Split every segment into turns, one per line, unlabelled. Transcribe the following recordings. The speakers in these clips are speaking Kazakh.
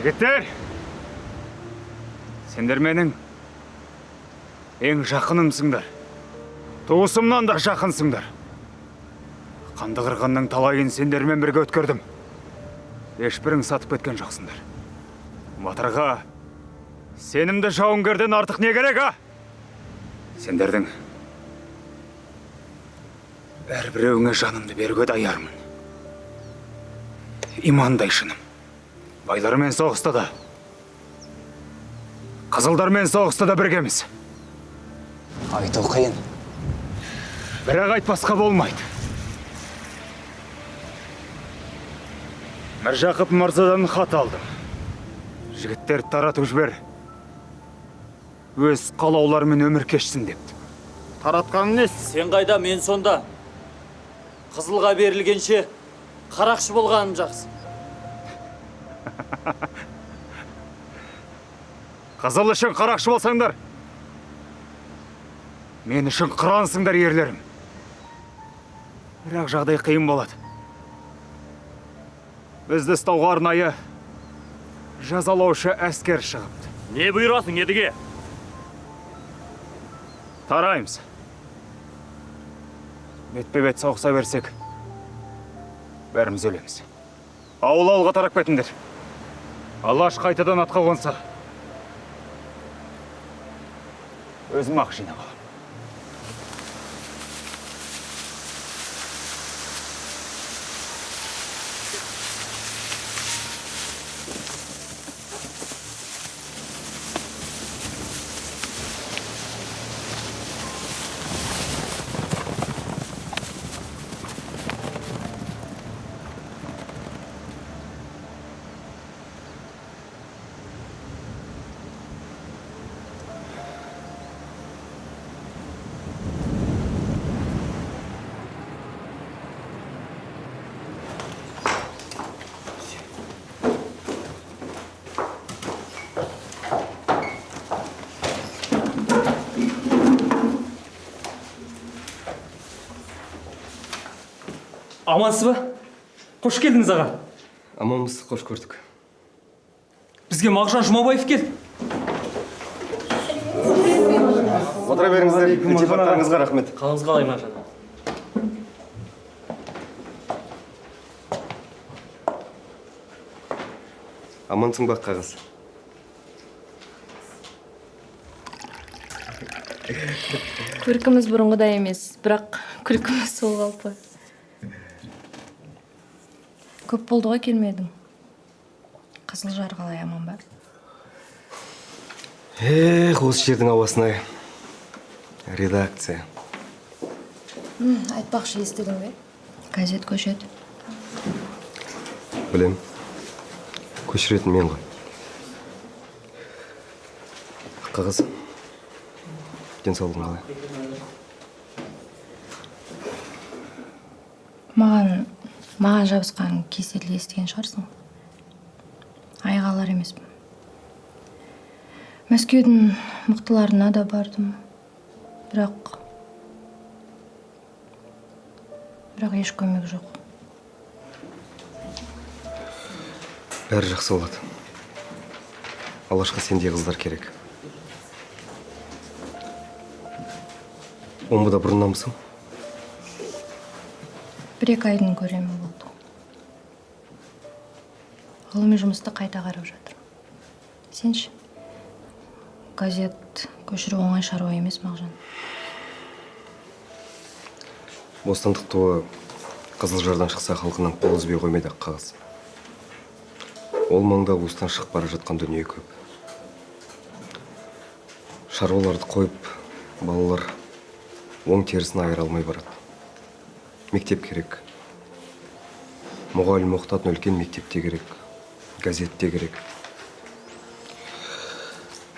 Жігіттер, сендер менің ең жақынымсыңдар. Туысымнан да жақынсыңдар. Қанды қырғынның талайын сендермен бірге өткердім. Ешбірің сатып кеткен жоқсыңдар. Батырға сенімді жауынгерден артық не керек, а? Сендердің әрбіреуіңе жанымды беруге даярмын. Имандай шыным. Байлармен соғыста да, қызылдармен соғыста да біргеміз. Айту қиын. Бірақ айтпасқа болмайды. Міржақып мырзадан хат алдым. Жігіттерді таратып жібер. Өз қалауларымен өмір кешсін депті.
Таратқаның несі?
Сен қайда, мен сонда. Қызылға берілгенше қарақшы болғаным жақсы.
Қызыл үшін қарақшы болсаңдар, мен үшін қырансыңдар, ерлерім. Бірақ жағдай қиын болады. Бізді ұстауға арнайы жазалаушы әскер шығыпты.
Не бұйырасың, Едіге?
Тараймыз. Бетпе-бет соғыса берсек, бәріміз өлеміз. Ауыл ауылға тарап кетіңдер. Алаш қайтадан атқа қонса, өзім ақ жинап аламын.
Амансыз ба? Қош келдіңіз, аға.
Аманбыз, қош көрдік.
Бізге Мағжан Жұмабаев келді.
Отыра беріңіздер. Ілтипаттарыңызға рахмет.
Қалыңыз қалай, Мағжан?
Амансың ба, қағаз?
Көркіміз бұрынғыдай емес, бірақ күлкіміз сол қалпы. Көп болды ғой келмедің. Қызылжар қалай, аман ба?
Эх, осы жердің ауасын ай. Редакция.
Айтпақшы, естідің бе? Газет көшеді.
Білем. Көшіретін мен ғой. Қағаз. Денсаулығың қалай?
Маған жабысқан кеселді естіген шығарсың. Айға алар емеспін. Мәскеудің мықтыларына да бардым. Бірақ еш көмек жоқ.
Бәрі жақсы болады. Алашқа сендей қыздар керек. Омбыда бұрыннанбысың?
1-2 айдың көлемі болды. Ғылыми жұмысты қайта қарап жатырмын. Сен ше? Газет көшіру оңай шаруа емес, Мағжан.
Бостандық туы Қызылжардан шықса, халқынан қол үзбей қоймайды ақ қағаз. Ол маңда уыстан шығып бара жатқан дүние көп. Шаруаларды қойып, балалар оң терісін айыра алмай барады. Мектеп керек. Мұғалім оқытатын үлкен мектеп те керек. Газет те керек.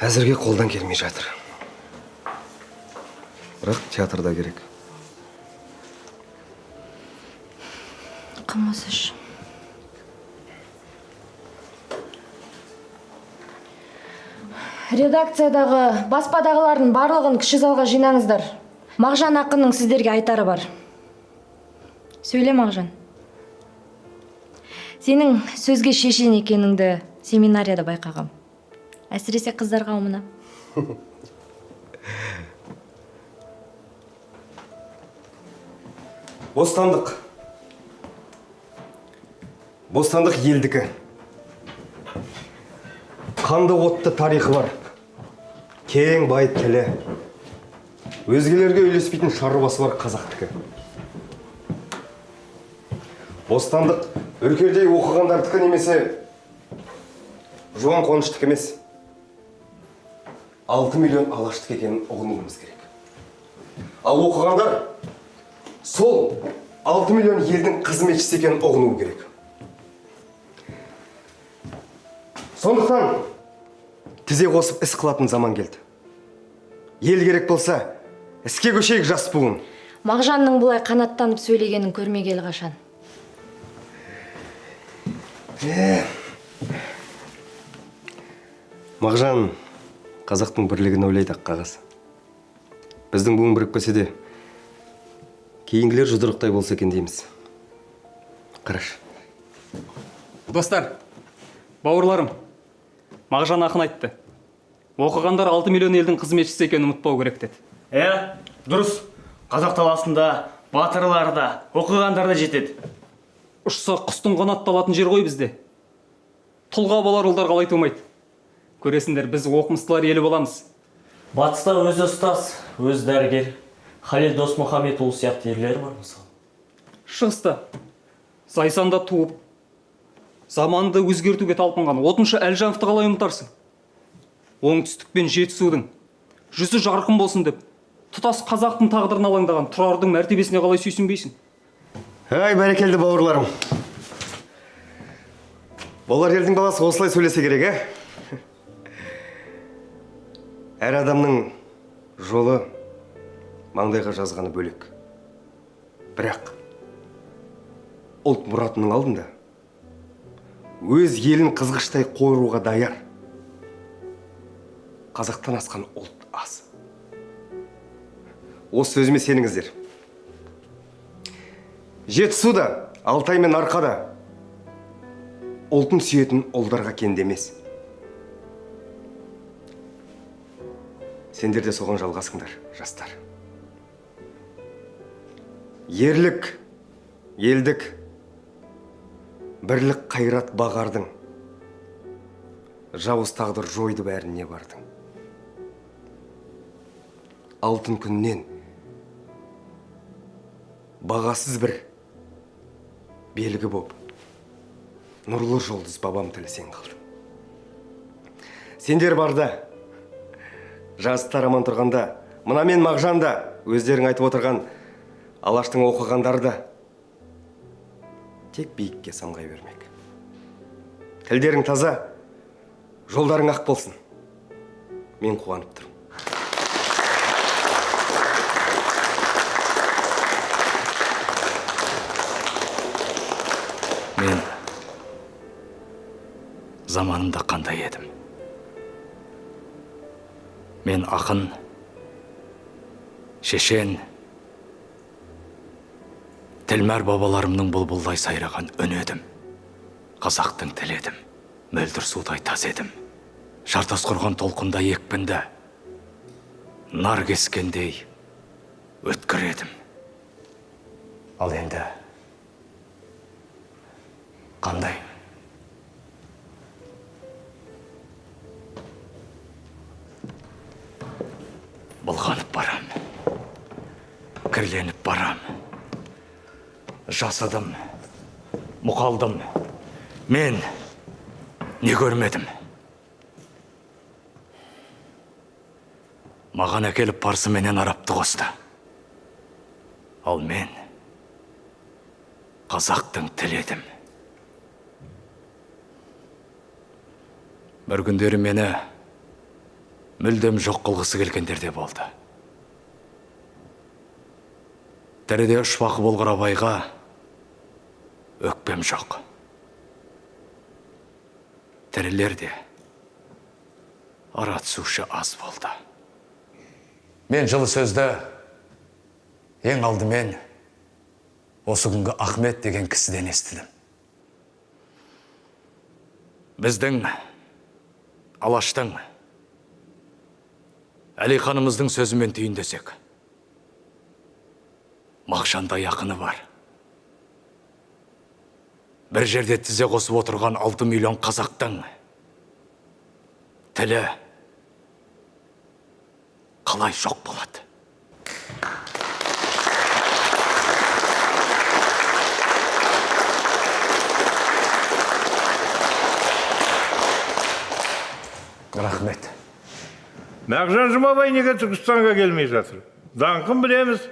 Әзірге қолдан келмей жатыр. Бірақ театр да керек.
Қымыз іш. Редакциядағы, баспадағылардың барлығын кіші залға жинаңыздар. Мағжан ақынның сіздерге айтары бар. Сөйле, Мағжан. Сенің сөзге шешен екеніңді, Семинарияда байқағам. Әсіресе қыздар қауымына.
Бостандық. Бостандық елдікі. Қанды отты тарихы бар. Кең бай тілі. Өзгелерге үйлеспейтін шаруасы бар қазақтікі. Бостандық үркердей оқығандардікі немесе жуан қоныштікі емес. 6 миллион алаштікі екенін ұғынуымыз керек. Ал оқығандар сол 6 миллион елдің қызметшісі екенін ұғыну керек. Сондықтан тізе қосып іс қылатын заман келді. Ел керек болса, іске көшейік, жас буын.
Мағжанның бұлай қанаттанып сөйлегенін көрмегелі қашан.
Мағжан қазақтың бірлігін ойлайды, ақ қағаз. Біздің буын бірікпесе де, кейінгілер жұдырықтай болса екен дейміз. Қараш.
Достар, бауырларым, Мағжан ақын айтты. Оқығандар 6 миллион елдің қызметшісі екенін ұмытпау керек деді.
Иә, дұрыс. Қазақ даласында батырлар да, оқығандар да жетеді.
Ұшса құстың қанаты талатын жер ғой бізде. Тұлға болар ұлдар қалай тумайды? Көресіңдер, біз оқымыстылар елі боламыз.
Батыста өзі ұстаз, өзі дәрігер Халел Досмұхамедұлы сияқты ерлер бар, мысалы.
Шығыста Зайсанда туып, заманды өзгертуге талпынған Отыншы Әлжановты қалай ұмытарсың? Оңтүстік пен Жетісудың жүзі жарқын болсын деп тұтас қазақтың тағдырын алаңдаған Тұрардың мәртебесіне қалай сүйсінбейсің?
Ай, бәрекелді, бауырларым. Болар елдің баласы осылай сөйлесе керек, ә? Әр адамның жолы маңдайға жазғаны бөлек. Бірақ ұлт мұратының алдында өз елін қызғыштай қоруға даяр қазақтан асқан ұлт аз. Осы сөзіме сеніңіздер. Жетісу да, Алтай мен Арқа да ұлтын сүйетін ұлдарға кенде емес. Сендер де соған жалғасыңдар, жастар. Ерлік, елдік, бірлік, қайрат бағардың. Жауыз тағдыр жойды бәрін, не бардың. Алтын күннен бағасыз бір белгі боп, нұрлы жұлдыз бабам тілі сен қалдың. Сендер барда, жастар аман тұрғанда, мына мен Мағжан да, өздерің айтып отырған алаштың оқығандары да тек биікке самғай бермек. Тілдерің таза, жолдарың ақ болсын. Мен қуанып тұрмын.
Мен заманымда қандай едім? Мен ақын, шешен, тілмәр бабаларымның бұлбұлдай сайраған үні едім. Қазақтың тілі едім, мөлдір судай таз едім. Жартас құрған толқындай екпінді, нар кескендей өткір едім. Ал енді қандай? Былғанып барам, кірленіп барам. Жасыдым, мұқалдым. Мен не көрмедім? Маған әкеліп парсы менен арапты қосты. Ал мен қазақтың тілі едім. Бір күндері мені мүлдем жоқ қылғысы келгендер де болды. Тіріде ұшпақы болғыр Абайға өкпем жоқ. Тірілер де ара түсуші аз болды. Мен жылы сөзді ең алдымен осы күнгі Ахмет деген кісіден естідім.
Біздің Алаштың, Әлиханымыздың сөзімен түйіндесек, Мағжандай ақыны бар. Бір жерде тізе қосып отырған 6 миллион қазақтың тілі қалай жоқ болады? Рахмет.
Мағжан Жұмабай неге Түркістанға келмей жатыр? Даңқын білеміз,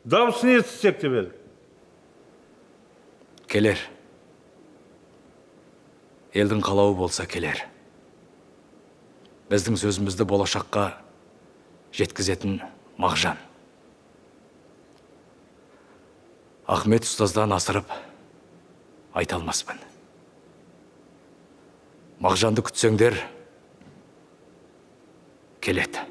дауысын естісек деп едік.
Келер. Елдің қалауы болса келер. Біздің сөзімізді болашаққа жеткізетін Мағжан. Ахмет ұстаздан асырып айта алмаспын. Мағжанды күтсеңдер, келеді.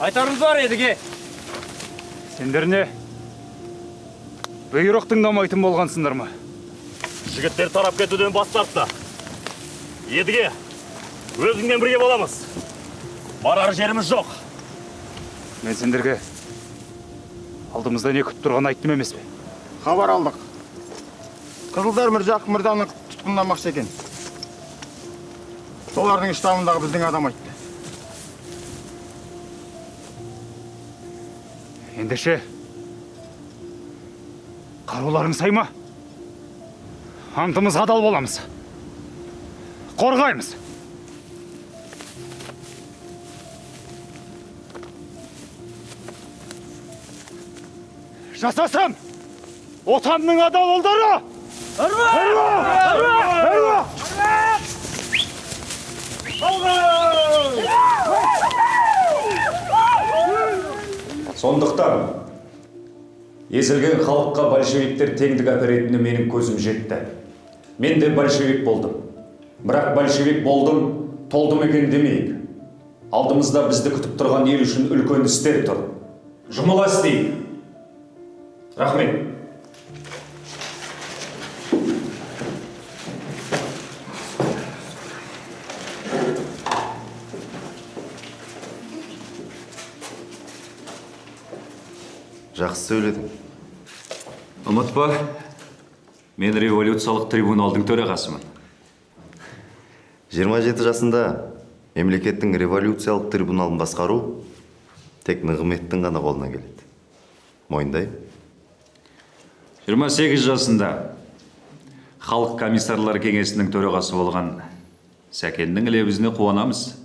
Айтарымыз бар, Едіге.
Сендер не? Бұйрық тыңдамайтын болғансыңдар ма?
Жігіттер тарап кетуден бас тартты. Едіге, өзіңмен бірге боламыз. Барар жеріміз жоқ.
Мен сендерге алдымызда не күтіп тұрғанын айттым емес пе?
Хабар алдық. Қызылдар Міржақып мырзаны тұтқындамақшы екен. Солардың штабындағы біздің адам айтты.
Ендеше, қаруларың сай ма? Антымызға адал боламыз. Қорғаймыз. Жасасын! Отанның адал ұлдары! Ырва! Ырва! Ырва!
Сондықтан езілген халыққа большевиктер теңдік әперетініне менің көзім жетті. Мен де большевик болдым. Бірақ большевик болдым, толдым екен демейік. Алдымызда бізді күтіп тұрған ел үшін үлкен істер тұр. Жұмыла істейік. Рахмет.
Жақсы сөйледің.
Ұмытпа, мен революциялық трибуналдың төрағасымын.
27 жасында мемлекеттің революциялық трибуналын басқару тек Нығметтің ғана қолынан келеді. Мойындаймын.
28 жасында халық комиссарлар кеңесінің төрағасы болған Сәкеннің лебізіне қуанамыз.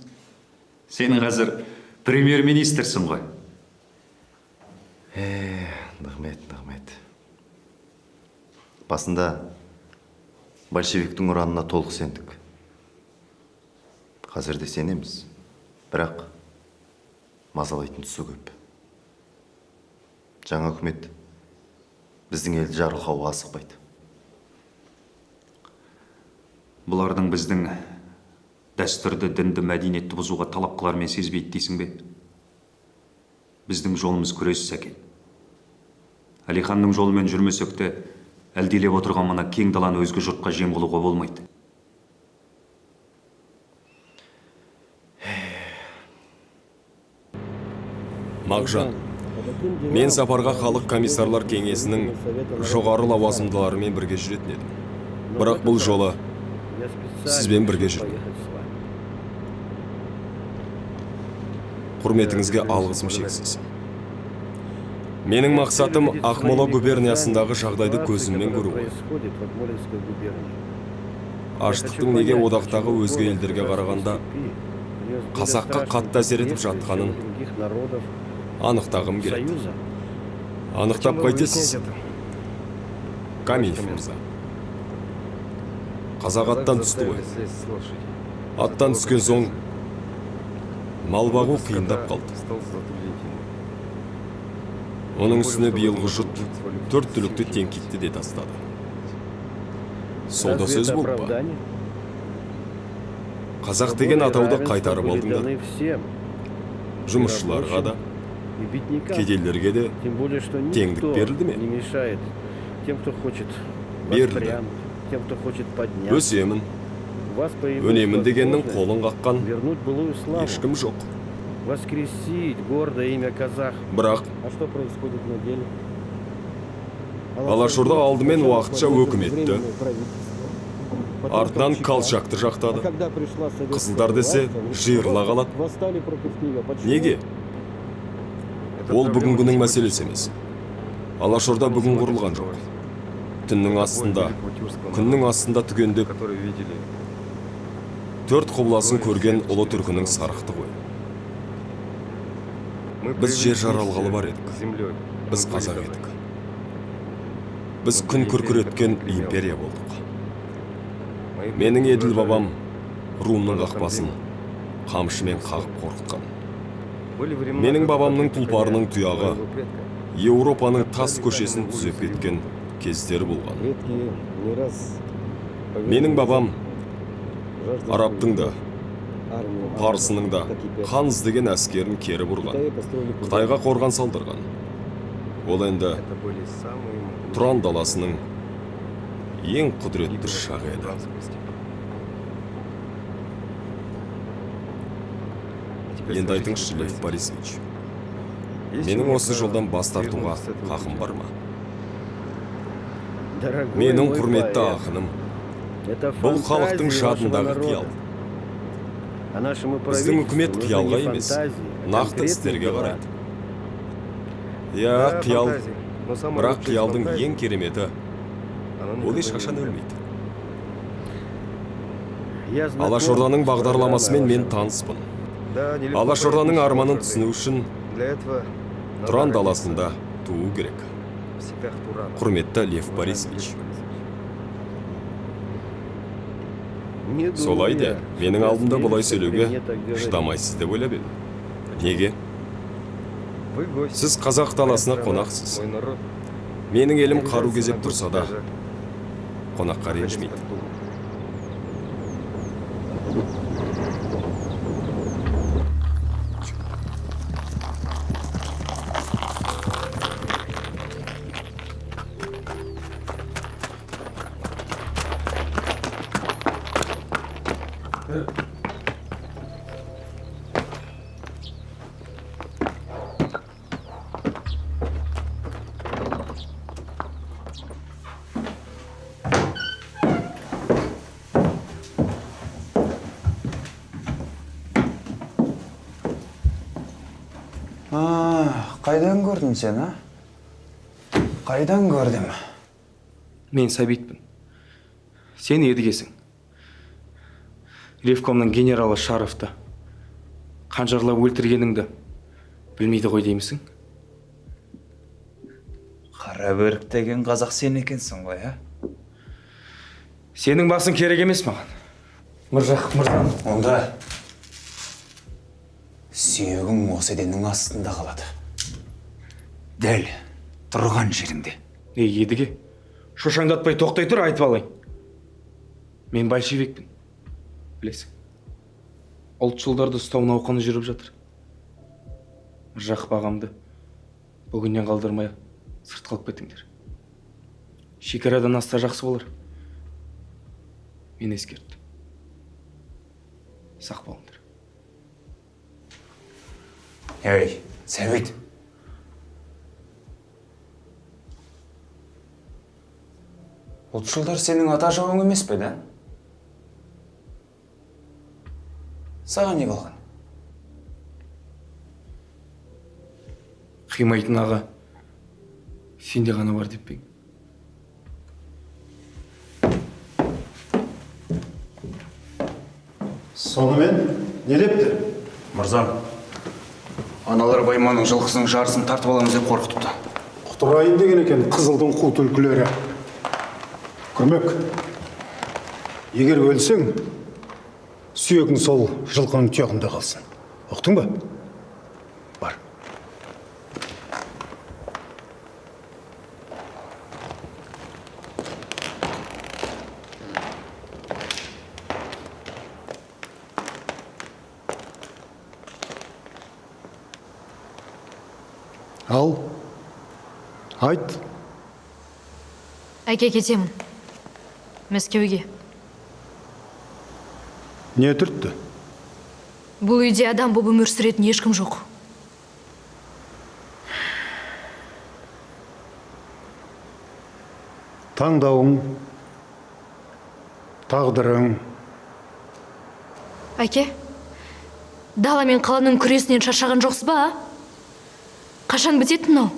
Сен қазір премьер-министрсің ғой.
Нығмет, Нығмет. Басында большевиктің ұранына толық сендік. Қазір де сенеміз. Бірақ мазалайтын тұсы көп. Жаңа үкімет біздің елді жарылқауға асықпайды.
Бұлардың біздің дәстүрді, дінді, мәдениетті бұзуға талап қылармен сезбейді дейсің бе? Біздің жолымыз күрес, Сәкен. Әлиханның жолымен жүрмесек те, әлдилеп отырған мына кең даланы өзге жұртқа жем қылуға болмайды.
Мағжан, мен сапарға халық комиссарлар кеңесінің жоғары лауазымдыларымен бірге жүретін едім. Бірақ бұл жолы сізбен бірге жүрдім. Құрметіңізге алғысым шексіз. Менің мақсатым Ақмола губерниясындағы жағдайды көзіммен көру ғой. Аштықтың неге одақтағы өзге елдерге қарағанда қазаққа қатты әсер етіп жатқанын анықтағым келеді. Анықтап қайтесіз, Каменев мырза? Қазақ аттан түсті ғой. Аттан түскен соң мал бағу қиындап қалды. Оның үстіне биылғы жұт төрт түлікті теңкитті де тастады. Сол да
Разве
сөз
это
болып па?
оправдание?
Қазақ деген
Свобода и
атауды
равенство
қайтарып
были
алдыңдар.
даны всем.
Жұмысшыларға да,
И беднякам.
кедейлерге де
Тем более, что
теңдік
никто
берілді ме?
не мешает тем, кто хочет
Берілді.
воспрянуть, тем, кто хочет подняться.
Өсемін,
У вас появилась
өнемін дегеннің
возможность
қолын қаққан
вернуть былую славу,
ешкім жоқ.
воскресить гордое имя казах.
Бірақ
А что происходит на деле?
Алашорда алдымен уақытша өкіметті, артынан Колчакты жақтады. Қызылдар десе, жиырыла қалады. Неге? Ол бүгінгінің мәселесі емес. Алашорда бүгін құрылған жоқ. Түннің астында, күннің астында түгендеп, төрт құбыласын көрген ұлы түркінің сарқыты ғой. Біз жер жаралғалы бар едік. Біз қазақ едік. Біз күн күркіреткен империя болдық. Менің Еділ бабам Румның қақпасын қамшымен қағып қорқытқан. Менің бабамның тұлпарының тұяғы Еуропаның тас көшесін түзеп кеткен кездері болған. Менің бабам арабтың да, парсының да қан іздеген әскерін кері бұрған. Қытайға қорған салдырған. Ол енді Тұран даласының ең құдіретті шағы еді. Енді айтыңызшы, Лев Борисович, менің осы жолдан бас тартуға хақым бар ма? Менің құрметті ақыным, бұл халықтың жадындағы қиял. Біздің үкімет қиялға емес, нақты істерге қарайды. Иә, қиял, бірақ қиялдың ең кереметі, ол ешқашан өлмейді. Алашорданың бағдарламасымен мен таныспын. Алашорданың арманын түсіну үшін Тұран даласында туу керек. Құрметті Лев Борисович. Солай де, менің алдымда бұлай сөйлеуге шыдамайсыз деп ойлап едім. Неге? Сіз қазақ даласына қонақсыз. Менің елім қару кезеп тұрса да, қонаққа ренжімейді.
Қайдан көрдім сені, а? Қайдан көрдім?
Мен Сәбитпін. Сен Едігесің. Ревкомның генералы Шаровты қанжарлап өлтіргеніңді білмейді ғой деймісің?
Қара бөрік деген қазақ сен екенсің ғой, а?
Сенің басың керек емес маған. Міржақып мырзам.
Онда сүйегің осы еденнің астында қалады. Дәл тұрған жеріңде.
Ей, Едіге, шошаңдатпай тоқтай тұр, айтып алайын. Мен большевикпін. Білесің. Ұлтшылдарды ұстау науқаны жүріп жатыр. Міржақып ағамды бүгіннен қалдырмай сыртқа алып кетіңдер. Шекарадан асса жақсы болар. Мен ескерттім. Сақ болыңдар.
Ей, Сәбит. Ұлтшылдар сенің ата жауың емес пе, да? Саған не болған?
Қимайтын аға сенде ғана бар деп пе ең?
Сонымен не депті?
Мырзам, аналар Байманның жылқысының жартысын тартып аламыз деп қорқытыпты.
Құтырайын деген екен қызылдың қу түлкілері. Күрмек, егер өлсең, сүйегің сол жылқының тұяғында қалсын. Ұқтың ба? Бар. Ал, айт.
Әке, кетемін. Мәскеуге.
Не түртті?
Бұл үйде адам боп өмір сүретін ешкім жоқ.
Таңдауың, тағдырың.
Әке, дала мен қаланың күресінен шаршаған жоқсыз ба, а? Қашан бітеді мынау?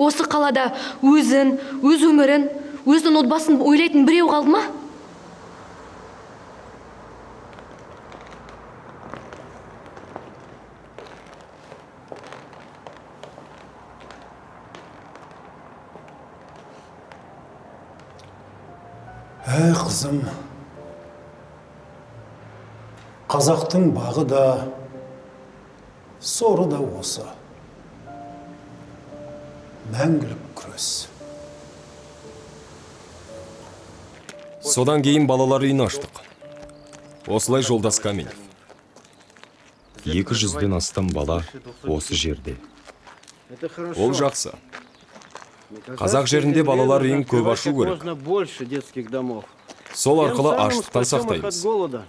Осы қалада өзін, өз өмірін, өзінің отбасын ойлайтын біреу қалды ма?
Әй, қызым. Қазақтың бағы да, соры да осы. Мәңгілік күрес.
Содан кейін балалар үйін аштық. Осылай, жолдас Каменев. 200-ден астам бала осы жерде.
Это хорошо.
Ол жақсы. Қазақ жерінде балалар үйін көп ашу
Как
керек.
можно больше детских домов.
Сол
Тем
арқылы
самым
аштықтан
спасем их от
сақтаймыз.
голода.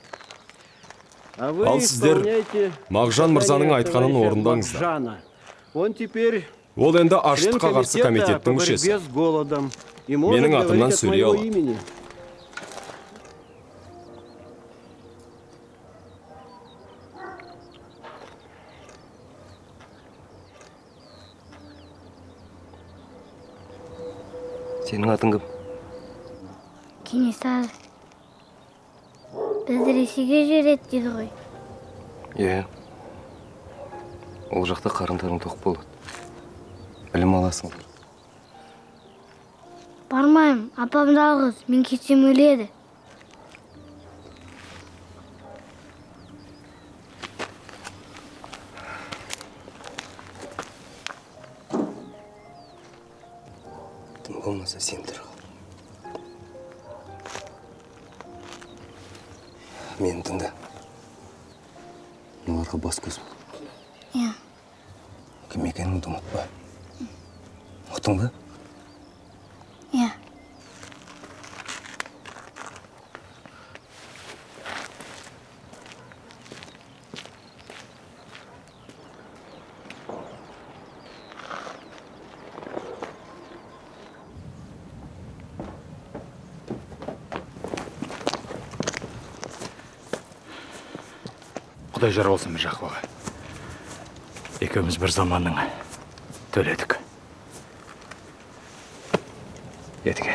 А вы
Ал сіздер
исполняйте
Мағжан мырзаның
задание
айтқанын
товарища
орындаңыздар.
Мағжана. Он теперь
Ол енді
член
аштыққа қарсы
комитета
комитеттің
по борьбе
мүшесі.
с голодом и может
Менің атымнан
говорить от
сөйлей
моего
алады.
имени.
Сенің атың кім?
Кенесары. Бізді Ресейге жібереді дейді ғой.
Иә. Ол жақта қарындарың тоқ болады. Білім аласың.
Бармаймын, апам жалғыз, мен кетсем өледі.
Тым болмаса сен тірі қал. Мені тыңда. Мыналарға бас көз бол.
Иә.
Кім екеніңді ұмытпа. Ұқтың ба?
Иә.
Құдай жар болсын, Міржақып аға. Екеуміз бір заманның төледік. Едіге,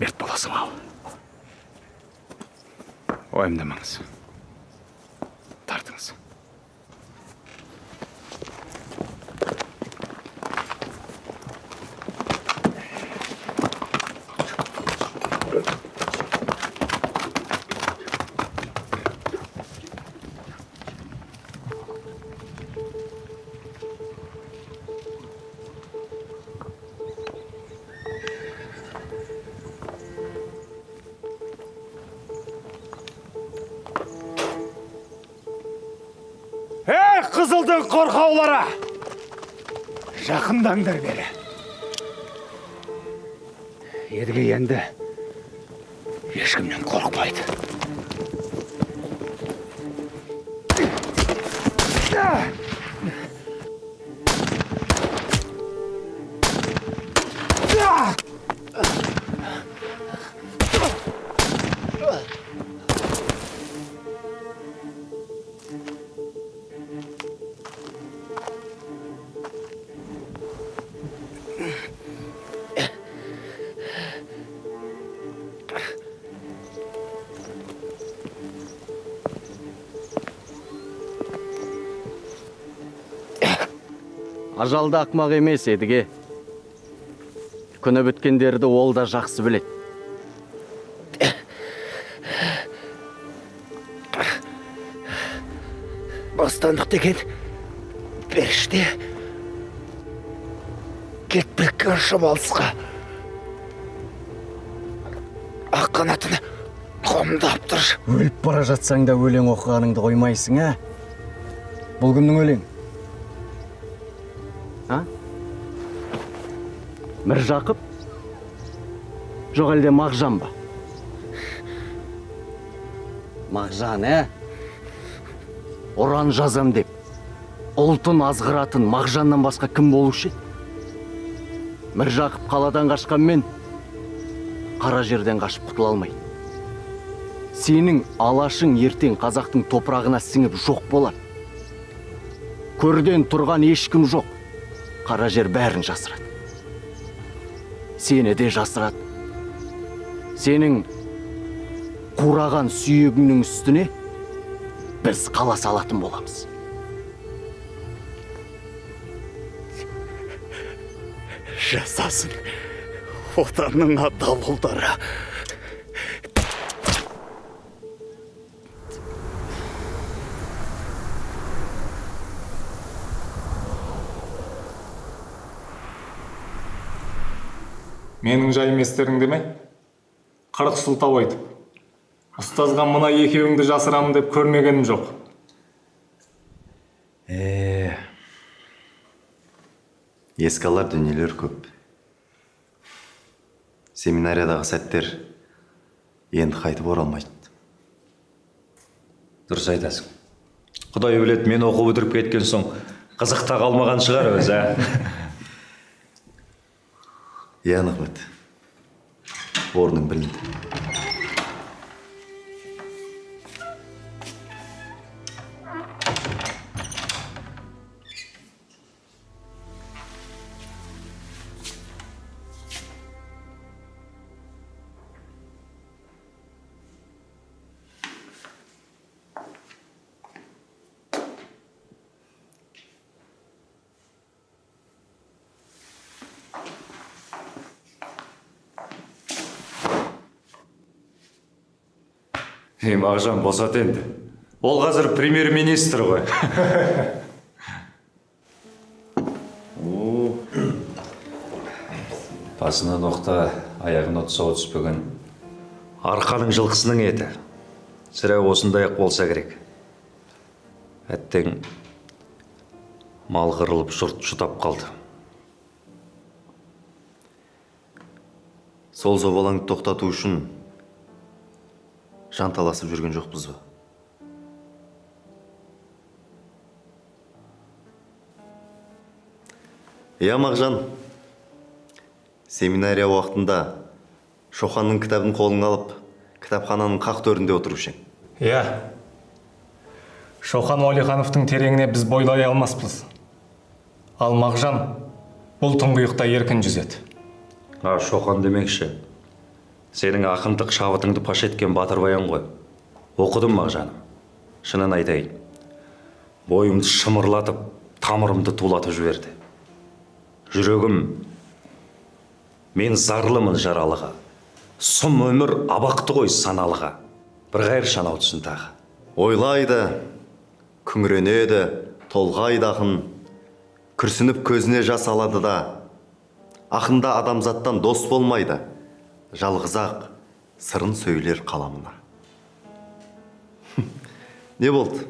мерт боласың ау. Уайымдамаңыз. Тартыңыз. Ей, қызылдың қорқаулары! Жақындаңдар бері. Едіге енді ешкімнен қорықпайды.
Ажал да ақмақ емес, Едіге. Күні біткендерді ол да жақсы біледі.
Бостандық деген періште, кетпекке ұшып алысқа, ақ қанатын қомдап тұр.
Өліп бара жатсаң да өлең оқығаныңды қоймайсың, ә? Бұл кімнің өлең?
Міржақып? Жоқ әлде Мағжан ба? Мағжан, ә? Ұран жазам деп, ұлтын азғыратын Мағжаннан басқа кім болушы еді? Міржақып қаладан қашқанмен қара жерден қашып құтыла алмайды. Сенің алашың ертең қазақтың топырағына сіңіп жоқ болады. Көрден тұрған ешкім жоқ. Қара жер бәрін жасырады. Сені де жасырады. Сенің қураған сүйегіңнің үстіне біз қала салатын боламыз.
Жасасын отанның адал ұлдары.
Менің жайым естеріңде ме? 40 сылтау айтып, ұстазға мына екеуіңді жасырамын деп көрмегенім жоқ.
Еске алар дүниелер көп. Семинариядағы сәттер енді қайтып оралмайды.
Дұрыс айтасың. Құдай біледі, мен оқу бітіріп кеткен соң қызықта қалмаған шығар өзі, ә?
Иә, Нығмет. Орның білінді.
Ей, Мағжан, босат енді. Ол қазір премьер-министр ғой. Басына ноқта, аяғына тұсау түспеген арқаның жылқысының еті. Сірә осындай-ақ болса керек. Әттең, мал қырылып, жұрт жұтап қалды.
Сол зобалаңды тоқтату үшін жанталасып жүрген жоқпыз ба? Иә, Мағжан, семинария уақытында Шоқанның кітабын қолыңа алып, кітапхананың қақ төрінде отырушы ең.
Иә. Шоқан Уәлихановтың тереңіне біз бойлай алмаспыз. Ал Мағжан бұл тұңғиықта еркін жүзеді.
А, Шоқан демекші. Сенің ақындық шабытыңды паш еткен Батыр Баян ғой. Оқыдым, Мағжаным. Шынын айтайын. Бойымды шымырлатып, тамырымды тулатып жіберді. Жүрегім, мен зарлымын жаралыға. Сұм өмір абақты ғой саналыға. Бір қайыр шанау түсін тағы.
Ойлайды, күңіренеді, толғайды ақын. Күрсініп көзіне жас алады да. Ақында адамзаттан дос болмайды. Жалғыз-ақ сырын сөйлер қаламына. Не болды?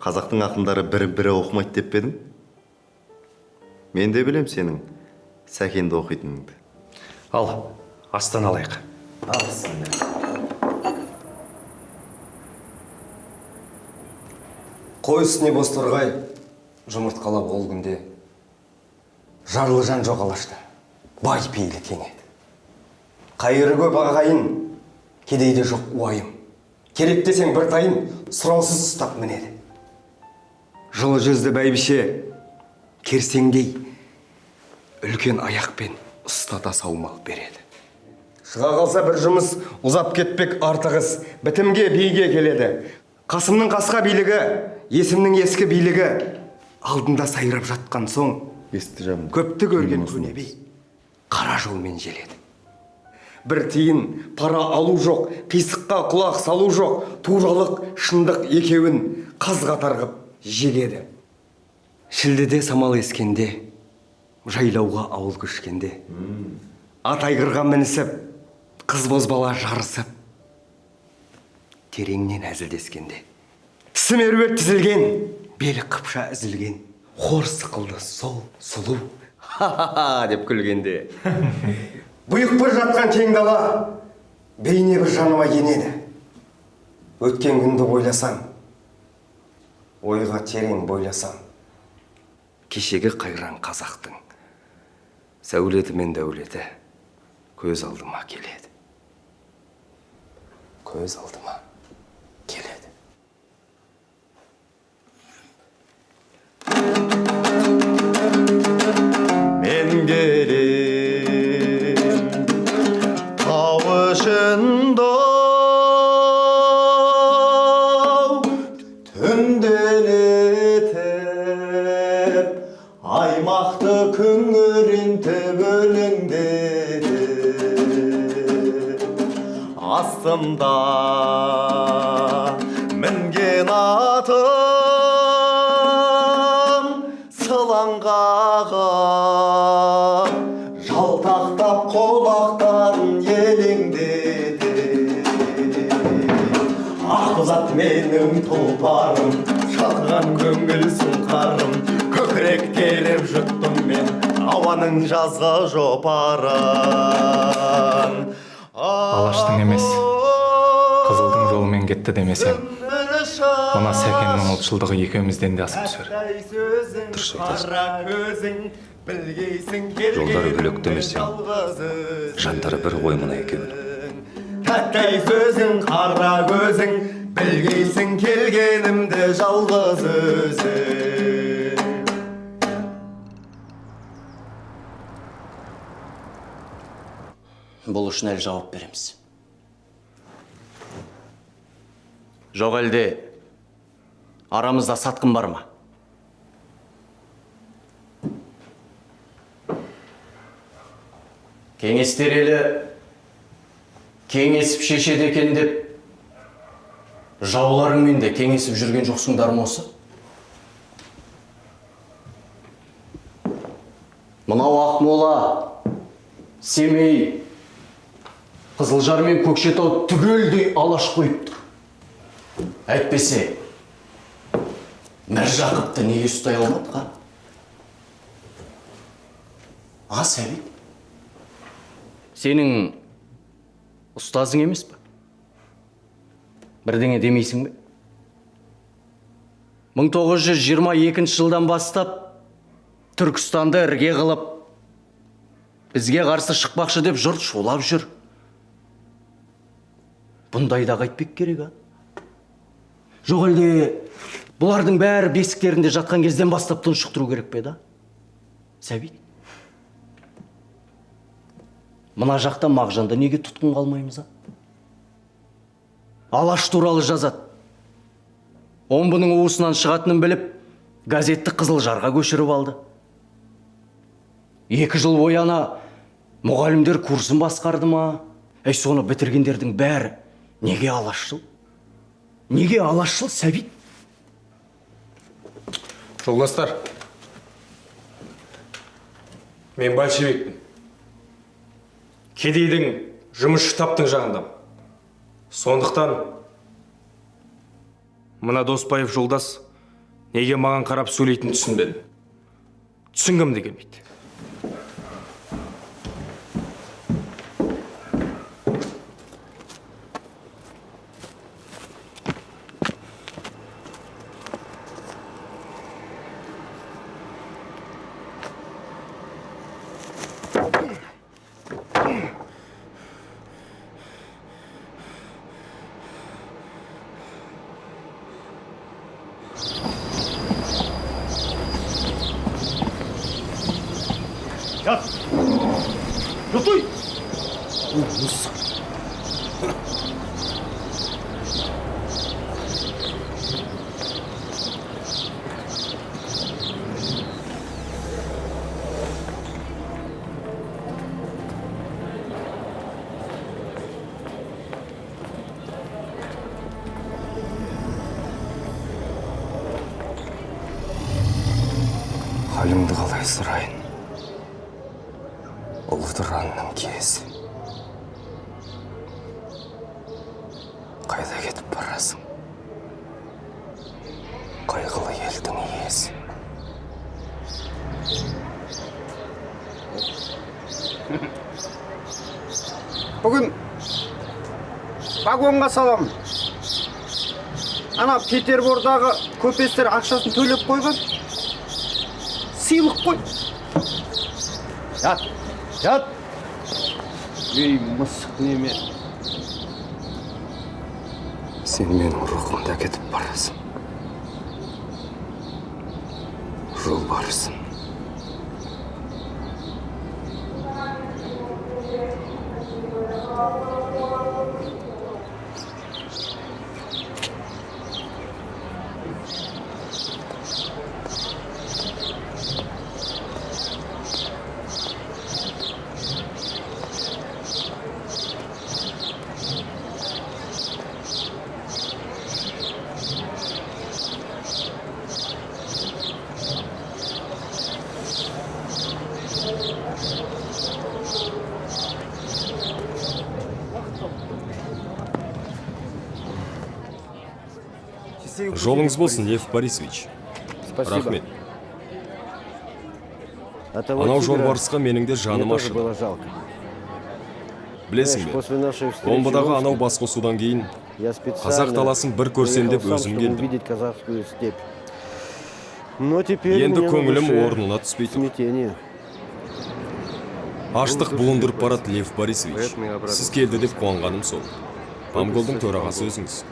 Қазақтың ақындары бір-бірі оқымайды деп пе едің? Мен де білем сенің Сәкенді оқитыныңды.
Ал, астан алайық.
Қой үстіне бозторғай жұмыртқалап ол күнде жарлы жан жоқ алашта, бай пейілі кең еді. Қайыры көп ағайын, кедейде жоқ уайым. Керек десең бір тайын, сұраусыз ұстап мінеді. Жылы жүзді бәйбіше керсеңдей үлкен аяқпен ұстата саумал береді. Шыға қалса бір жұмыс, ұзап кетпек артығыз, бітімге биге келеді. Қасымның қасқа билігі, Есімнің ескі билігі алдында сайрап жатқан соң, көпті көрген көне би қара жолмен желеді. Бір тиын пара алу жоқ, қисыққа құлақ салу жоқ, туралық шындық екеуін қаз қатар қып жегеді. Шілдеде самал ескенде, жайлауға ауыл көшкенде, ат айғырға мінісіп, қыз бозбала жарысып, тереңнен әзілдескенде. Тісі меруерт тізілген, белі қыпша үзілген, хор сықылды сол сұлу Ха-ха-ха деп күлгенде. Бұйық бір жатқан кең дала бейне бір жаныма енеді. Өткен күнді ойласам, ойға терең бойласам, кешегі қайран қазақтың сәулеті мен дәулеті көз алдыма келеді. Көз алдыма келеді.
Мен келем тау ішінде түнделетіп, аймақты күңірентіп өлеңдетіп, астымда мінген атым сылаң қағып, жалтақтап құлақтарын елеңдетіп. Ақбозат менің тұлпарым, шалқыған көңіл сұңқарым, көкірек керіп жұттым мен ауаның жазғы жопарын.
Алаштың емес, қызылдың жолымен кетті демесең, мына Сәкеннің ұлтшылдығы екеумізден де асып түсер.
Дұрыс айтасың.
Жолдары бөлек демесең, жандары бір ғой мына екеуінің.
Тәттай сөзің, қара көзің, білгейсің келгенімді жалғыз өзің.
Бұл үшін әлі жауап береміз. Жоқ әлде арамызда сатқын бар ма? Кеңестер елі кеңесіп шешеді екен деп жауларыңмен де кеңесіп жүрген жоқсыңдар ма осы? Мынау Ақмола, Семей, Қызылжар мен Көкшетау түгелдей алаш қойып тұр. Әйтпесе, Міржақыпты неге ұстай алмадық, а? А, Сәбит? Сенің ұстазың емес пе? Бірдеңе демейсің бе? 1922 жылдан бастап Түркістанды ірге қылып, бізге қарсы шықпақшы деп жұрт шулап жүр. Бұндайда қайтпек керек, а? Жоқ әлде бұлардың бәрі бесіктерінде жатқан кезден бастап тұншықтыру керек пе, да? Сәбит? Мына жақта Мағжанды неге тұтқынға алмаймыз, а? Алаш туралы жазады. Омбының уысынан шығатынын біліп, газетті Қызылжарға көшіріп алды. 2 жыл бойы ана мұғалімдер курсын басқарды ма? Әй, соны бітіргендердің бәрі неге алашшыл? Неге алашшыл, Сәбит?
Жолдастар, мен большевикпін. Кедейдің, жұмысшы таптың жағындамын. Сондықтан мына Доспаев жолдас неге маған қарап сөйлейтінін түсінбедім. Түсінгім де келмейді.
Жат! Жұтуй!
Халімді қалай сұрайын? Ұлы Тұранның киесі. Қайда кетіп барасың? Қайғылы елдің иесі.
Бүгін вагонға саламын. Ана Петербордағы көпестер ақшасын төлеп қойған. Сыйлық қой.
Жат, жат. Ей, мысық неме.
Сен менің рухымды әкетіп барасың. Жолбарысым.
Жолыңыз болсын, Лев Борисович.
Спасибо.
Рахмет.
А того
Анау
тигра
жолбарысқа менің де
мне
жаным
тоже
ашыды.
было жалко.
Білесің
Знаешь,
бе,
после нашей встречи в
Омбыдағы
Омске
анау басқосудан кейін
я
қазақ
специально
даласын бір көрсем деп
приехал сам,
өзім
чтобы
келдім.
увидеть казахскую степь. Но теперь у
Енді
меня на
көңілім
душе
орнына түспей тұр.
смятение.
Аштық буындырып барады, Лев Борисович. Сіз келді деп қуанғаным сол. Памголдың төрағасы өзіңіз.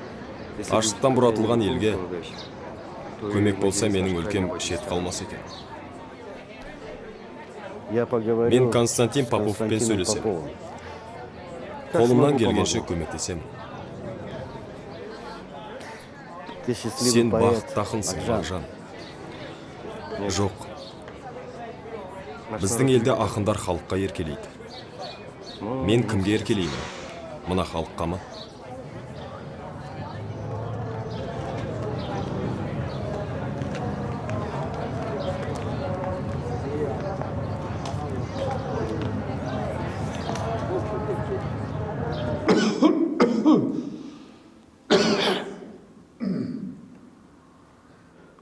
Аштықтан бұратылған елге көмек болса, менің өлкем шет қалмас екен.
Я поговорю
Мен Константин
с
Поповпен
Константином
сөйлесем.
Поповым. Как
Қолымнан
смогу,
келгенше
помогу.
көмектесемін.
Ты счастливый
Сен
поэт,
бақытты ақынсың,
Мағжан.
Мағжан. Жоқ. Біздің елде ақындар халыққа еркелейді. Мен кімге еркелеймін? Мына халыққа ма?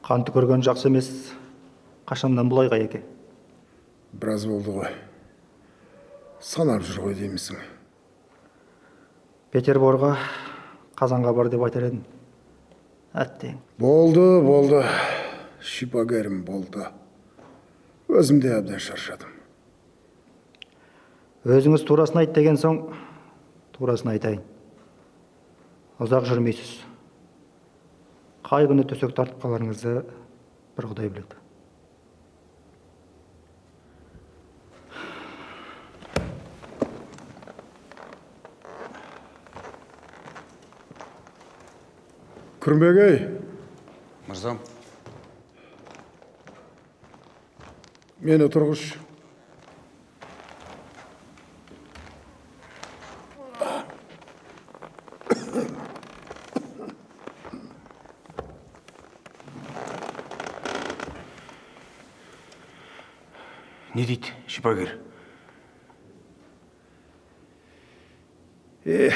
Қан түкірген жақсы емес. Қашаннан бұлай, Қайеке?
Біраз болды ғой. Санап жүр ғой деймісің.
Петерборға, Қазанға бар деп айтар едім. Әттең.
Болды, болды. Шипагерім, болды. Өзім де әбден шаршадым.
Өзіңіз турасын айт деген соң, турасын айтайын. Ұзақ жүрмейсіз. Қай күні төсек тартып қаларыңызды бір Құдай біледі.
Күрмек ей.
Мырзам.
Мені тұрғыш.
Не дейді шипагер?
Е,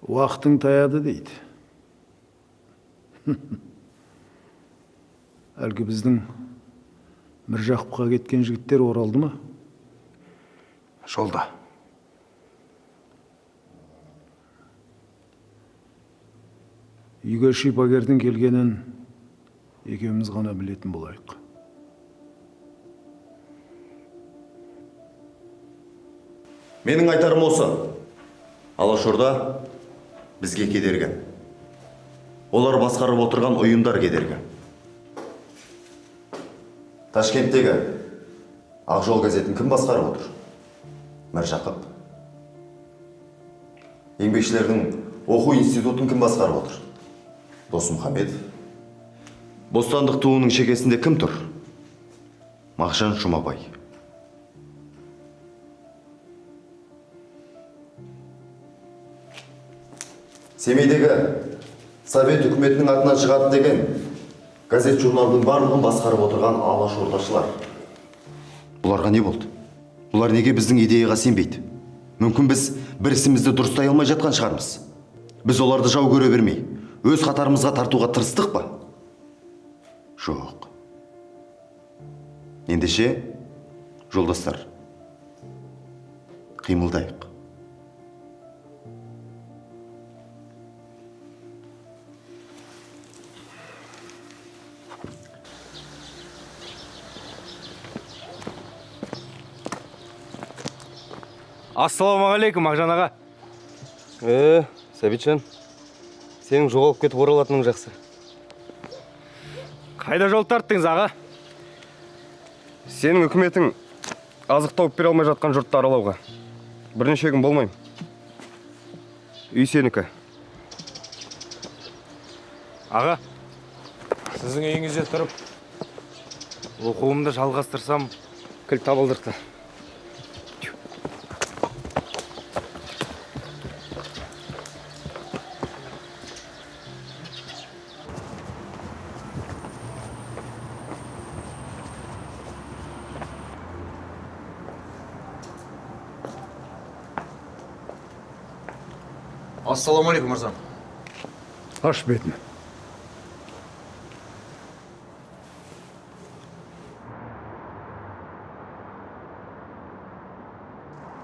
уақытың таяды дейді. Әлгі біздің Міржақыпқа кеткен жігіттер оралды ма?
Жолда.
Үйге шипагердің келгенін екеуміз ғана білетін болайық.
Менің айтарым осы. Алашорда бізге кедергі. Олар басқарып отырған ұйымдар кедергі. Ташкенттегі Ақ жол газетін кім басқарып отыр? Міржақып. Еңбекшілердің оқу институтын кім басқарып отыр? Досмұхамедов. Бостандық туының шекесінде кім тұр? Мағжан Жұмабай. Семейдегі Совет үкіметінің атынан шығады деген газет журналдың барлығын басқарып отырған алашордашылар. Бұларға не болды? Бұлар неге біздің идеяға сенбейді? Мүмкін біз бір ісімізді дұрыстай алмай жатқан шығармыз. Біз оларды жау көре бермей, өз қатарымызға тартуға тырыстық па? Жоқ. Ендеше, Жолдастар, қимылдайық.
Ассалаумағалейкум, Мағжан аға. Сәбитжан, сенің жоғалып кетіп оралатының жақсы. Қайда жол тарттыңыз, аға? Сенің үкіметің азық тауып бере алмай жатқан жұртты аралауға. Бірнеше күн болмаймын. Үй сенікі. Аға, сіздің үйіңізде тұрып, оқуымды жалғастырсам, кілт табылдырды.
Ассалаумағалейкум, мырзам.
Аш бетін.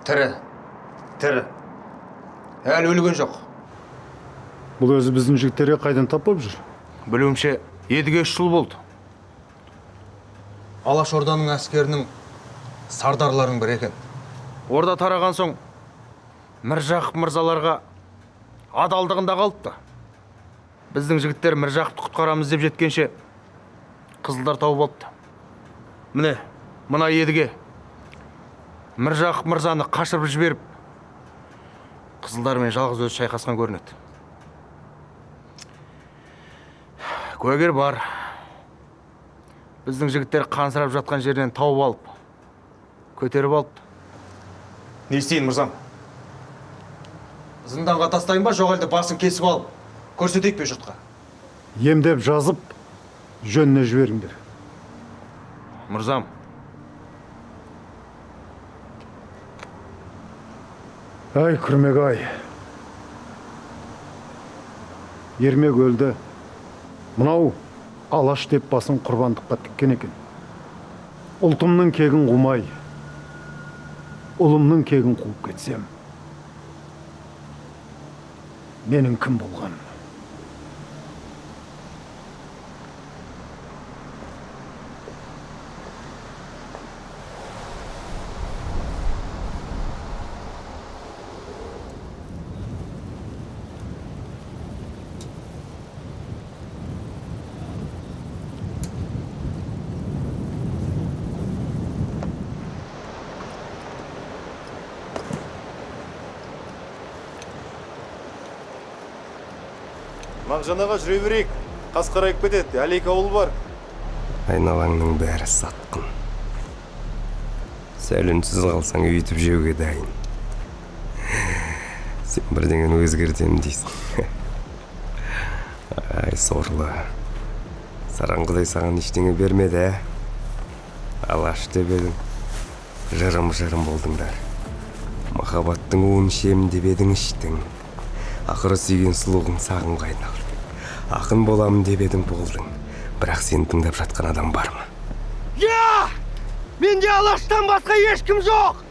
Тірі. Тірі. Әлі өлген жоқ.
Бұл өзі біздің жігіттерге қайдан тап болып жүр?
Білуімше, Едіге 3 жыл болды. Алаш Орданың әскерінің сардарларының бірі екен. Орда тараған соң Міржақып мырзаларға адалдығында қалыпты. Біздің жігіттер Міржақыпты құтқарамыз деп жеткенше қызылдар тауып алыпты. Міне, мына Едіге Міржақып мырзаны қашырып жіберіп, қызылдармен жалғыз өзі шайқасқан көрінеді. Куәгер бар. Біздің жігіттер қансырап жатқан жерінен тауып алып, көтеріп алыпты.
Не істейін, мырзам?
Зынданға тастайын ба, жоқ әлде басын кесіп алып, көрсетейік пе жұртқа?
Емдеп жазып, жөніне жіберіңдер.
Мырзам.
Ай, күрмек ай. Ермек өлді. Мынау Алаш деп басын құрбандыққа тіккен екен. Ұлтымның кегін қумай, ұлымның кегін қуып кетсем, менің кім болғаным?
Мағжан аға, жүре берейік. Қас қарайып кетеді, әлі екі ауыл бар.
Айналаңның бәрі сатқын. Сәл үнсіз қалсаң, үйтіп жеуге дайын. Сен бірдеңені өзгертемін дейсің. Ай, сорлы. Саран құдай саған ештеңе бермеді, ә? Алаш деп едің. Жырым-жырым болдыңдар. Махаббаттың уын ішемін деп едің, іштің. Ақыры сүйген сұлуғың сағымға айналды. Ақын боламын деп едің, болдың. Бірақ сені тыңдап жатқан адам бар ма?
Я! Менде Алаштан басқа ешкім жоқ!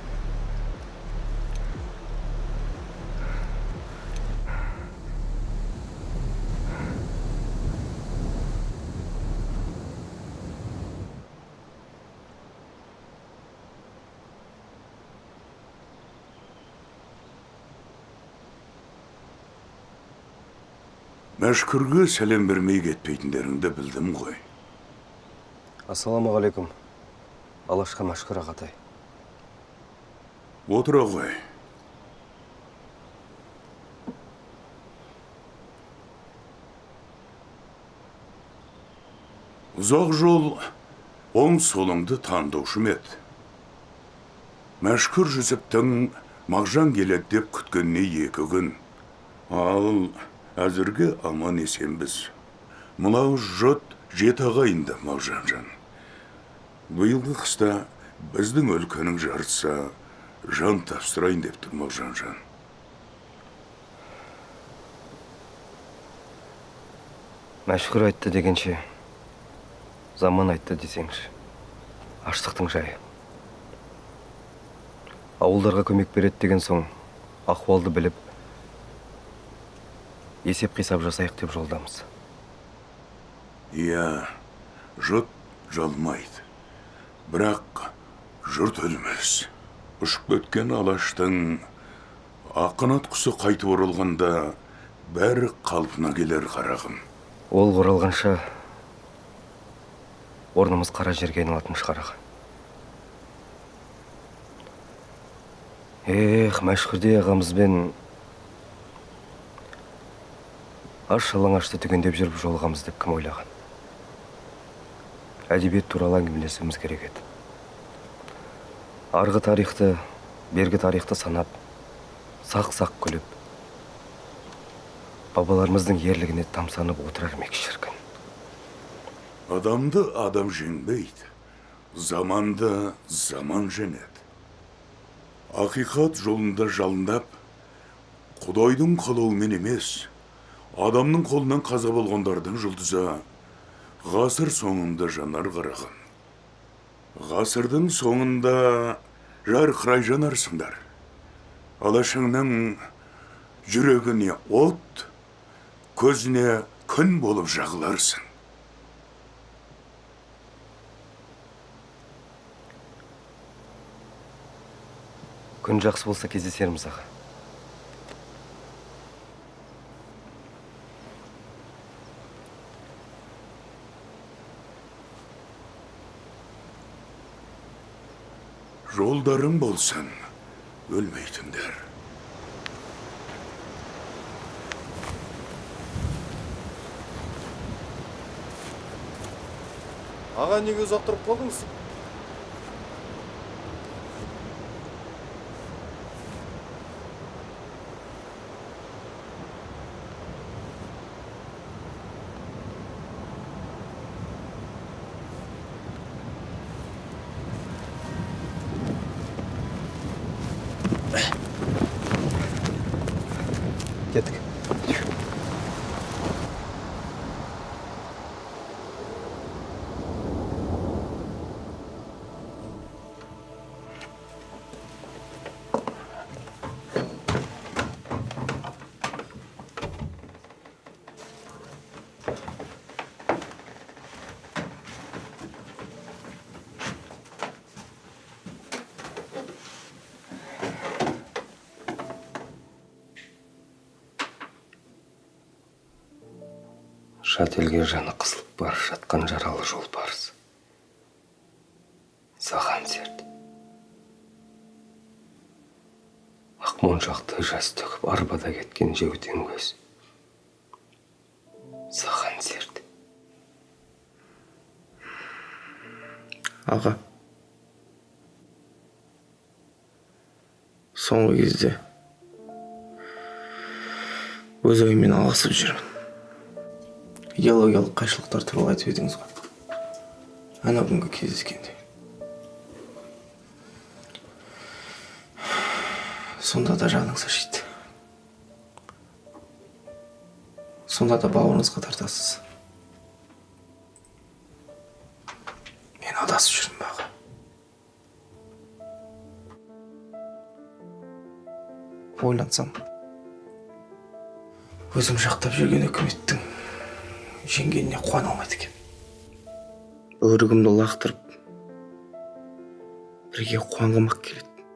Мәшһүрге сәлем бермей кетпейтіндеріңді білдім ғой.
Ассалаумағалейкум, Алашқа Мәшһүр ағатай.
Отыра ғой. Ұзақ жол оң солыңды таңдаушы ма еді? Мәшһүр Жүсіптің Мағжан келеді деп күткеніне 2 күн. Ал әзірге аман есенбіз. Мынау жұрт жеті ағайынды, Мағжанжан. Биылғы қыста біздің өлкенің жартысы жан тапсырайын деп тұр, Мағжанжан.
Мәшһүр айтты дегенше, заман айтты десеңші. Аштықтың жайы.
Ауылдарға көмек береді деген соң ахуалды біліп, есеп-қисап жасайық деп жолдамыз.
Иә, жұрт жалмайды. Бірақ жұрт өлмес. Ұшып кеткен алаштың ақанат құсы қайтып оралғанда бәрі қалпына келер, қарағым.
Ол оралғанша орнымыз қара жерге айналатын шығар, аға. Эх, Мәшһүрдей ағамызбен аш жалаңашты түгендеп жүріп жолығамыз деп кім ойлаған? Әдебиет туралы әңгімелесуіміз керек еді. Арғы тарихты, бергі тарихты санап, сақ-сақ күліп, бабаларымыздың ерлігіне тамсанып отырар ма ек шіркін.
Адамды адам жеңбейді, заманды заман жеңеді. Ақиқат жолында жалындап, Құдайдың қалауымен емес, адамның қолынан қаза болғандардың жұлдызы ғасыр соңында жанар, қарағым. Ғасырдың соңында жарқырай жанарсыңдар. Алашыңның жүрегіне от, көзіне күн болып жағыларсың.
Күн жақсы болса кездесерміз, аға.
Жолдарың болсын, өлмейтіндер.
Аға, неге ұзақ тұрып қалдыңыз?
Кеттік. Жат елге жаны қысылып бара жатқан жаралы жолбарыс. Саған серт. Ақмоншақты жас төгіп арбада кеткен жеутен көз. Саған серт.
Аға. Соңғы кезде өз ойыммен алғысып жүрмін. Идеологиялық қайшылықтар туралы айтып едіңіз ғой. Ана күнгі кездескенде. Сонда да жаныңыз ашиды. Сонда да бауырыңызға тартасыз. Мен адасып жүрмін бе, аға? Ойлансам, өзім жақтап жүрген үкіметтің жеңгеніне қуана алмайды екен. Өрігімді лақтырып, бірге қуанғым-ақ келеді.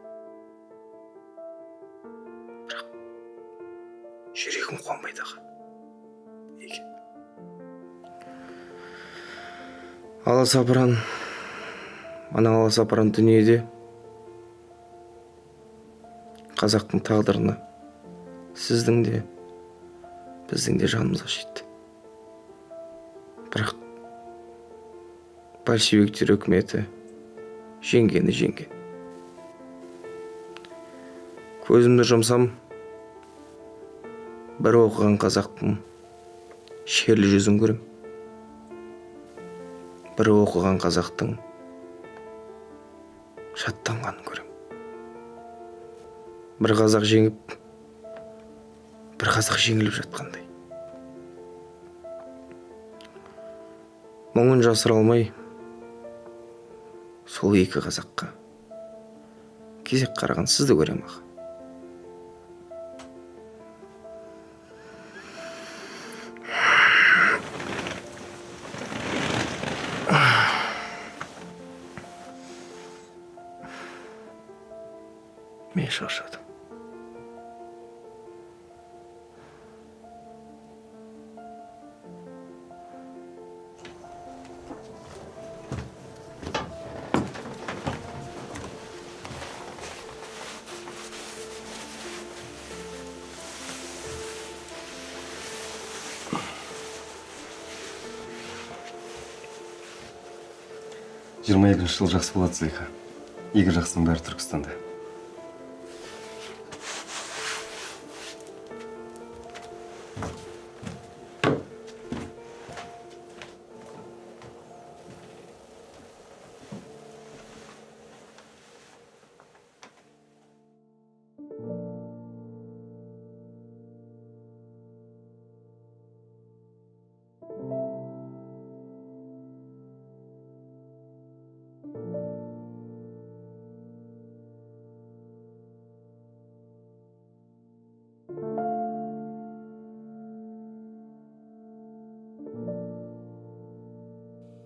Бірақ жүрегім қуанбайды, аға. Неге? Аласапыран, ана аласапыран дүниеде қазақтың тағдырына сіздің де, біздің де жанымыз ашиды. Бірақ большевиктер үкіметі жеңгені жеңген. Көзімді жұмсам, бір оқыған қазақтың шерлі жүзін көрем. Бір оқыған қазақтың шаттанғанын көрем. Бір қазақ жеңіп, бір қазақ жеңіліп жатқандай. Мұңын жасыра алмай, сол екі қазаққа Кезек қараған сізді көрем, аға. Мен шаршадым.
Жиырма екінші жыл жақсы болады, Зылиха. Игі жақсының бәрі Түркістанда.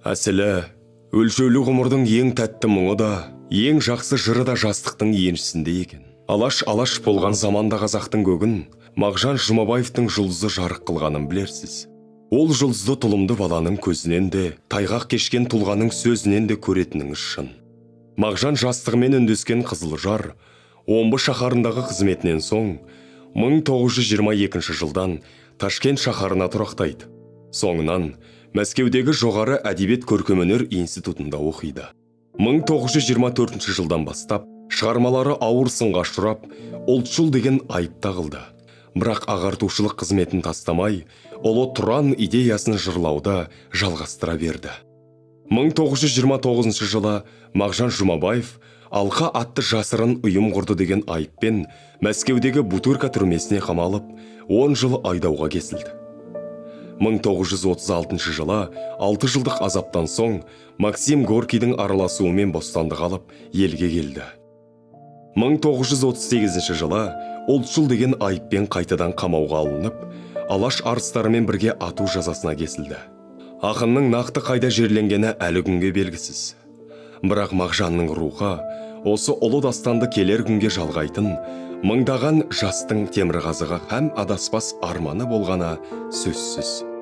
Әсілі, өлшеулі ғұмырдың ең тәтті мұңы да, ең жақсы жыры да жастықтың еншісінде екен. Алаш алаш болған заманда қазақтың көгін Мағжан Жұмабаевтың жұлдызы жарық қылғанын білерсіз. Ол жұлдызды тұлымды баланың көзінен де, тайғақ кешкен тұлғаның сөзінен де көретініңіз шын. Мағжан жастығымен үндескен Қызылжар, Омбы шаһарындағы қызметінен соң 1922 жылдан Ташкент шаһарына тұрақтайды. Соңынан Мәскеудегі жоғары әдебиет көркемөнер институтында оқиды. 1924 жылдан бастап шығармалары ауыр сынға ұшырап, ұлтшыл деген айып тағылды. Бірақ ағартушылық қызметін тастамай, ұлы Тұран идеясын жырлауды жалғастыра берді. 1929 жылы Мағжан Жұмабаев Алқа атты жасырын ұйым құрды деген айыппен Мәскеудегі Бутырка түрмесіне қамалып, 10 жыл айдауға кесілді. 1936 жылы 6 жылдық азаптан соң Максим Горкийдің араласуымен бостандық алып елге келді. 1938 жылы ұлтшыл деген айыппен қайтадан қамауға алынып, Алаш арыстарымен бірге ату жазасына кесілді. Ақынның нақты қайда жерленгені әлі күнге белгісіз. Бірақ Мағжанның рухы осы ұлы дастанды келер күнге жалғайтын мыңдаған жастың темірқазығы һәм адаспас арманы болғаны сөзсіз.